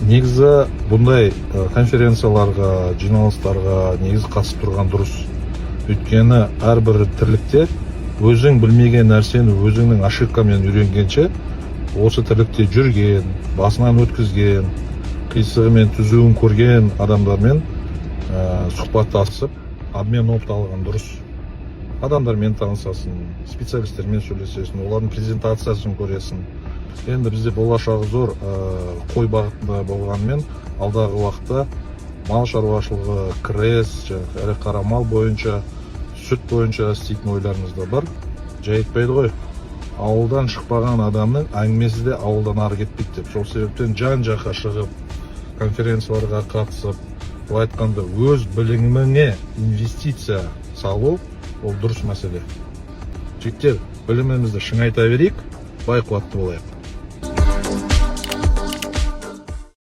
Негізі бұндай конференцияларға, жиналыстарға негізі қатысып тұрған дұрыс, өйткені әрбір тірлікте өзің білмеген нәрсені өзіңнің ошибкамен үйренгенше, осы тірлікте жүрген, басынан өткізген, қисығы мен түзуін көрген адамдармен сұхбаттасып, обмен опыт алған дұрыс. Адамдармен танысасың, специалистермен сөйлесесің, олардың презентациясын көресің. Енді бізде болашағы зор қой бағытында болғанымен, алдағы уақытта мал шаруашылығы, КРС, жаңағы ірі қара мал бойынша, сүт бойынша істейтін ойларымыз да бар. Жай айтпайды ғой, ауылдан шықпаған адамның әңгімесі де ауылдан ары кетпейді деп. Сол себептен жан жаққа шығып, конференцияларға қатысып, былай айтқанда, өз біліміңе инвестиция салу ол дұрыс мәселе. Жігіттер, білімімізді шыңайта берейік, бай қуатты болайық.